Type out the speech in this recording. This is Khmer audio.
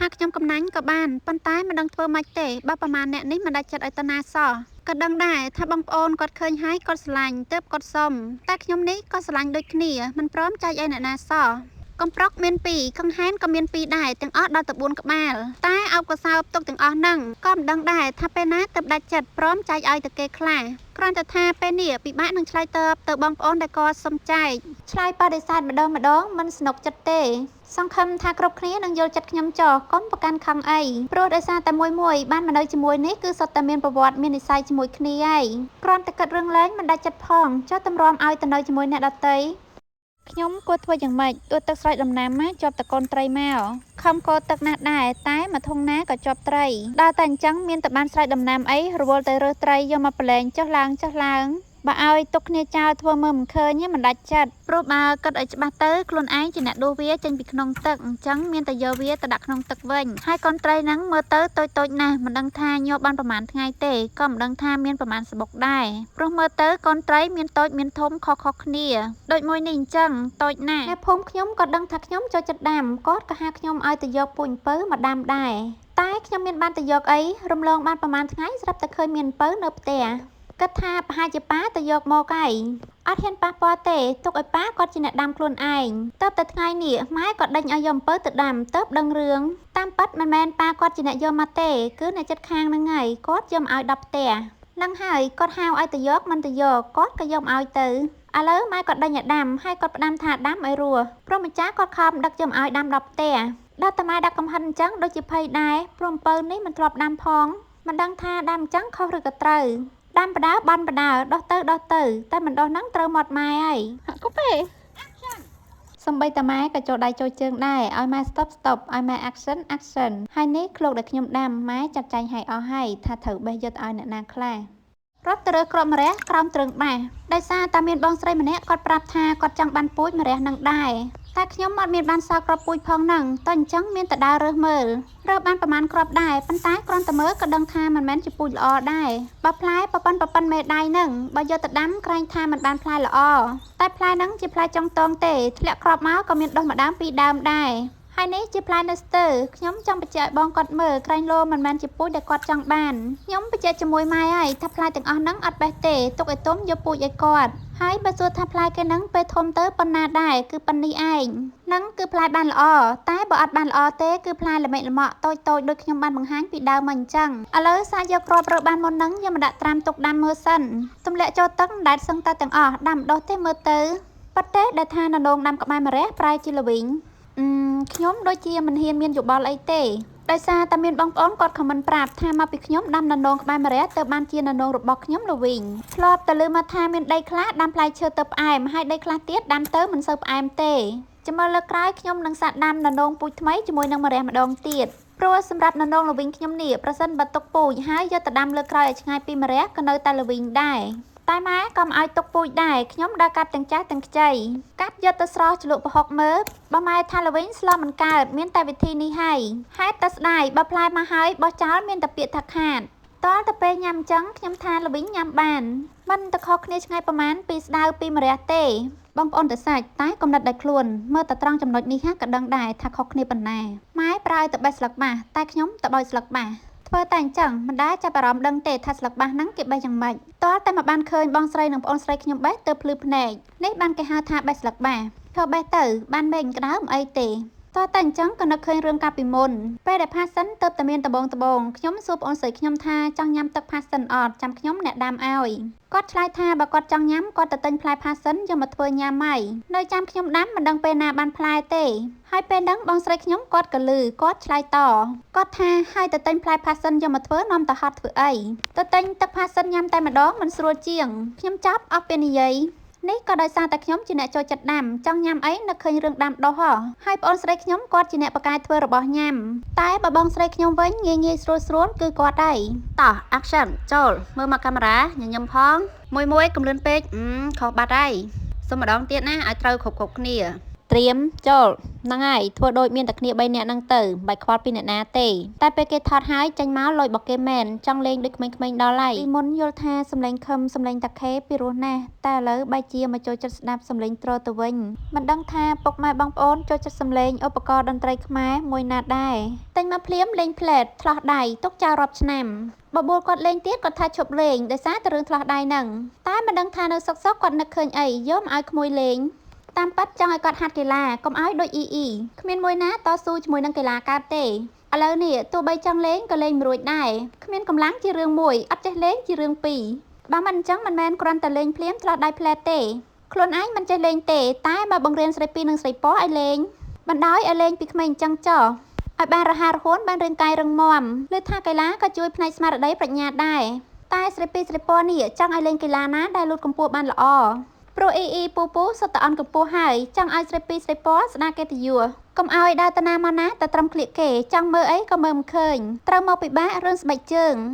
ថាខ្ញុំកំណាញ់ក៏បានប៉ុន្តែមិនដឹងធ្វើម៉េចទេបើប្រមាណអ្នកនេះមិនដាច់ចិត្តឲ្យតាណាសោះក៏ដឹងដែរថាបងប្អូនគាត់ឃើញហើយគាត់ស្រឡាញ់ទើបគាត់សុំតែខ្ញុំនេះក៏ស្រឡាញ់ដូចគ្នាមិនព្រមចែកឲ្យអ្នកណាសោះកំប្រុកមាន2កង្ហែនក៏មាន2ដែរទាំងអស់ដល់ទៅ4ក្បាលតែអោបកសោបទុកទាំងអស់ហ្នឹងក៏មិនដឹងដែរថាពេលណាទើបដាច់ចិត្តព្រមចែកឲ្យទៅគេខ្លះគ្រាន់តែថាពេលនេះពិបាកនឹងឆ្លើយតបទៅបងប្អូនដែលគាត់សុំចែកឆ្លើយបដិសេធម្ដងម្ដងមិនស្នុកចិត្តទេសង្ឃឹមថាគ្រប់គ្នានឹងយល់ចិត្តខ្ញុំចោះកុំប្រកាន់ខឹងអីព្រោះដោយសារតែមួយមួយបានមកនៅជាមួយនេះគឺសុទ្ធតែមានប្រវត្តិមាននិស្ស័យជាមួយគ្នាហើយគ្រាន់តែគិតរឿងលែងមិនដាច់ចិត្តផងចុះតម្រាំឲ្យទៅនៅជាមួយអ្នកដទៃខ្ញុំគួរធ្វើយ៉ាងម៉េចដួសទឹកស្រោចដំណាំមកជាប់តកូនត្រីមកខំកូរទឹកណាស់ដែរតែមួយធុងណាក៏ជាប់ត្រីដល់តែអញ្ចឹងមានតែបានស្រោចដំណាំអីរវល់ទៅរើសត្រីយកមកប្រឡែងចុះឡើងចុះឡើងបើឲ្យទុកគ្នាចោលធ្វើមើលមិនឃើញមិនដាច់ចិត្តព្រោះបើគិតឲ្យច្បាស់ទៅខ្លួនឯងជាអ្នកដួសវាចេញពីក្នុងទឹកអញ្ចឹងមានតែយកវាទៅដាក់ក្នុងទឹកវិញហើយកូនត្រីហ្នឹងមើលទៅតូចៗណាស់មិនដឹងថាញាប់បានប្រហែលថ្ងៃទេក៏មិនដឹងថាមានប្រហែលសបុកដែរព្រោះមើលទៅកូនត្រីមានតូចមានធំខុសៗគ្នាដូចមួយនេះអញ្ចឹងតូចណាស់អ្នកភូមិខ្ញុំក៏ដឹងថាខ្ញុំចូលចិត្តដាំគាត់ក៏ហៅខ្ញុំឲ្យទៅយកពូជអំពៅមកដាំដែរតែខ្ញុំមានបានទៅយកអីរំលងបានប្រហែលថ្ងៃស្រាប់តែឃើញមានអំពៅនៅផ្ទះគិតថាប្រហែលជាប៉ាទៅយកមកហើយអត់ហ៊ានប៉ះពាល់ទេទុកឲ្យប៉ាគាត់ជាអ្នកដាំខ្លួនឯងទៅតែថ្ងៃនេះម៉ែក៏ដេញឲ្យយកអំពៅទៅដាំទៅដឹងរឿងតាមពិតមិនមែនប៉ាគាត់ជាអ្នកយកមកទេគឺអ្នកចិត្តខាងហ្នឹងហើយគាត់យកមកឲ្យដល់ផ្ទះនឹងហើយគាត់ហៅឲ្យទៅយកមិនទៅយកគាត់ក៏យកមកឲ្យទៅឥឡូវម៉ែគាត់ដេញឲ្យដាំហើយគាត់ផ្ដាំថាដាំឲ្យរស់ព្រោះម្ចាស់គាត់ខំដឹកយកមកឲ្យដាំដល់ផ្ទះដល់តែម៉ែដាក់កំហិនអញ្ចឹងដូចជាភ័យដែរព្រោះអំពៅនេះមិនធ្លាប់ដាំផងមិនដឹងថាដាំអញ្ចឹងខុសឬក៏ត្រូវដាំបដើបានបដើដោះទៅដោះទៅតែមិនដោះហ្នឹងត្រូវមាត់ម៉ែហើយគប់ទេសំបីតាម៉ែក៏ចូលដៃចូលជើងដែរឲ្យម៉ែ stop stop ឲ្យម៉ែ action action ហើយនេះឃ្លោកដែលខ្ញុំដាំម៉ែចាត់ចែងឲ្យអស់ហើយថាត្រូវបេះយកទៅឲ្យអ្នកណាខ្លះរត់ទៅរើសគ្រាប់ម្រះក្រោមទ្រើងបាសដោយសារតែមានបងស្រីម្នាក់គាត់ប្រាប់ថាគាត់ចង់បានពូជម្រះនឹងដែរតែខ្ញុំអត់មានបានសល់គ្រាប់ពូជផងហ្នឹងតើអញ្ចឹងមានតែដើររើសមើលរើសបានប្រហែលគ្រាប់ដែរប៉ុន្តែគ្រាន់តែមើលក៏ដឹងថាមិនមែនជាពូជល្អដែរបើផ្លែប៉ប៉ុនប៉ប៉ុនមេដៃហ្នឹងបើយកទៅដាំក្រែងថាមិនបានផ្លែល្អតែផ្លែហ្នឹងជាផ្លែចុងតងទេធ្លាក់គ្រាប់មកក៏មានដុះម្ដើមពីរដើមដែរហើយនេះជាផ្លែនៅស្ទើខ្ញុំចង់បញ្ជាក់ឲ្យបងគាត់មើលក្រែងលោមិនមែនជាពូជដែលគាត់ចង់បានខ្ញុំបញ្ជាក់ជាមួយម៉ែហើយថាផ្លែទាំងអស់ហ្នឹងអត់បេះទេទុកឲ្យទុំយកពូជឲ្យគាត់ហើយបើសួរថាផ្លែគេហ្នឹងពេលធំទៅប៉ុណ្ណាដែរគឺប៉ុណ្នេះឯងហ្នឹងគឺផ្លែបានល្អតែបើអត់បានល្អទេគឺផ្លែល្មិចល្មក់តូចតូចដូចខ្ញុំបានបង្ហាញពីដើមមកអញ្ចឹងឥឡូវសាកយកគ្រាប់រើបានមុនហ្នឹងយកមកដាក់ត្រាំទុកដាំមើលសិនទម្លាក់ចូលទឹកមិនដែលសឹងតែទាំងអស់ដាំដុះទេមើលទៅប៉ុន្តែដែលថាននងដាំក្បែរម្រះប្រែជាល្វីងខ្ញុំដូចជាមិនហ៊ានមានយោបល់អីទេដោយសារតែមានបងប្អូនគាត់ខមមិនប្រាប់ថាមកពីខ្ញុំដាំននងក្បែរម្រះទៅបានជាននងរបស់ខ្ញុំល្វីងធ្លាប់តែលើមកថាមានដីខ្លះដាំផ្លែឈើទៅផ្អែមហើយដីខ្លះទៀតដាំទៅមិនសូវផ្អែមទេចាំមើលលើកក្រោយខ្ញុំនឹងសាកដាំននងពូជថ្មីជាមួយនឹងម្រះម្ដងទៀតព្រោះសម្រាប់ននងល្វីងខ្ញុំនេះប្រសិនបើទុកពូជហើយយកទៅដាំលើក្រោយឲ្យឆ្ងាយពីម្រះក៏នៅតែល្វីងដែរតែម៉ែក៏មិនឲ្យទុកពូជដែរខ្ញុំដើរកាត់ទាំងចាស់ទាំងខ្ចីកាត់យកទៅស្រស់ជ្លក់ប្រហុកមើលបើម៉ែថាល្វីងស្លមិនកើតមានតែវិធីនេះហើយហេតុតែស្ដាយបើផ្លែមកហើយបោះចោលមានតែពាក្យថាខាតតើទៅពេលញ៉ាំអញ្ចឹងខ្ញុំថាល្វីងញ៉ាំបានមិនទៅខុសគ្នាឆ្ងាយប្រហែលពីស្ដៅពីម្រះទេបងប្អូនទៅសាច់តែកំណត់ដោយខ្លួនមើលតែត្រង់ចំណុចនេះក៏ដឹងដែរថាខុសគ្នាប៉ុណ្ណាម៉ែប្រើឲ្យទៅបេះស្លឹកបាសតែខ្ញុំទៅបោចស្លឹកបាសធ្វើតែអញ្ចឹងមិនដែលចាប់អារម្មណ៍ដឹងទេថាស្លឹកបាសហ្នឹងគេបេះយ៉ាងម៉េចតើតែមកបានឃើញបងស្រីនិងប្អូនស្រីខ្ញុំបេះទៅភ្លឺភ្នែកនេះបានគេហៅថាបេះស្លឹកបាសធ្វើបេះទៅបានមេឃក្តៅមិនអីទេតើតែអញ្ចឹងក៏នឹកឃើញរឿងកាលពីមុនពេលដែលផាសិនទៅតែមានដបងដបងខ្ញុំសួរប្អូនស្រីខ្ញុំថាចង់ញ៉ាំទឹកផាសិនអត់ចាំខ្ញុំអ្នកដាំឲ្យគាត់ឆ្លើយថាបើគាត់ចង់ញ៉ាំគាត់ទៅទិញផ្លែផាសិនយកមកធ្វើញ៉ាំហើយនៅចាំខ្ញុំដាំមិនដឹងពេលណាបានផ្លែទេហើយពេលហ្នឹងបងស្រីខ្ញុំគាត់ក៏លឺគាត់ឆ្លើយតគាត់ថាហើយទៅទិញផ្លែផាសិនយកមកធ្វើនាំទៅហត់ធ្វើអីទៅទិញទឹកផាសិនញ៉ាំតែម្ដងមិនស្រួលជាងខ្ញុំចាប់អស់ពេលនិយាយនេះក៏ដោយសារតែខ្ញុំជាអ្នកចូលចិត្តដាំចង់ញ៉ាំអីនឹកឃើញរឿងដាំដុះហ៎ហើយប្អូនស្រីខ្ញុំគាត់ជាអ្នកបកកាយធ្វើរបស់ញ៉ាំតែបើបងស្រីខ្ញុំវិញងាយងាយស្រួលស្រួលគឺគាត់ដែរតោះ action ចូលមើលមកកាមេរ៉ាញញឹមផងមួយមួយកំលឿនពេកខុសបាត់ហើយសុំម្ដងទៀតណាឲ្យត្រូវគ្រប់គ្រប់គ្នា ត្រៀមចូលហ្នឹងហើយធ្វើដូចមានតែគ្នា3នាក់ហ្នឹងទៅមិនបាច់ខ្វល់ពីអ្នកណាទេតែពេលគេថតហើយចេញមកលុយរបស់គេមែនចង់លេងដូចក្មេងៗដល់ហើយពីមុនយល់ថាសំឡេងខឹមសំឡេងតាខេពីរោះណាស់តែឥឡូវបែរជាមកចូលចិត្តស្ដាប់សំឡេងទ្រទៅវិញមិនដឹងថាពុកម៉ែបងប្អូនចូលចិត្តសំឡេងឧបករណ៍តន្ត្រីខ្មែរមួយណាដែរទិញមកភ្លាមលេងផ្លែតឆ្លោះដៃទុកចោលរាប់ឆ្នាំបបួលគាត់លេងទៀតគាត់ថាឈប់លេងដោយសារតែរឿងឆ្លោះដៃហ្នឹងតែមិនដឹងថានៅសុកសុកគាត់នឹកឃើញអីយកមកឲ្យក្មួយលេងតាមពិតចង់ឲ្យគាត់ហាត់កីឡាកុំឲ្យដូចអ៊ីអ៊ីគ្មានមួយណាតស៊ូជាមួយនឹងកីឡាកើតទេឥឡូវនេះទោះបីចង់លេងក៏លេងមិនរួចដែរគ្មានកម្លាំងជារឿងមួយអត់ចេះលេងជារឿងពីរបើមិនអញ្ចឹងមិនមែនគ្រាន់តែលេងភ្លាមឆ្លោះដៃផ្លែតទេខ្លួនឯងមិនចេះលេងទេតែមកបង្រៀនស្រីពីរនិងស្រីប៉ឲ្យលេងបណ្ដោយឲ្យលេងពីក្មេងអញ្ចឹងចោះឲ្យបានរហ័សរហួនបានរាងកាយរឹងមាំឬថាកីឡាក៏ជួយផ្នែកស្មារតីប្រាជ្ញាដែរតែស្រីពីរស្រីប៉នេះចង់ឲ្យលេងកីឡាណាដែលលូតកម្ពស់បានល្អព្រោះអ៊ីអ៊ីពូពូសុទ្ធតែអន់កម្ពស់ហើយចង់ឲ្យស្រីពីរស្រីប៉ស្ដារកិត្តិយសកុំឲ្យដើរតាណាមកណាតែត្រឹមក្លៀកគេចង់មើលអីក៏មើលមិនឃើញត្រូវមកពិបាករឿងស្បែកជើង។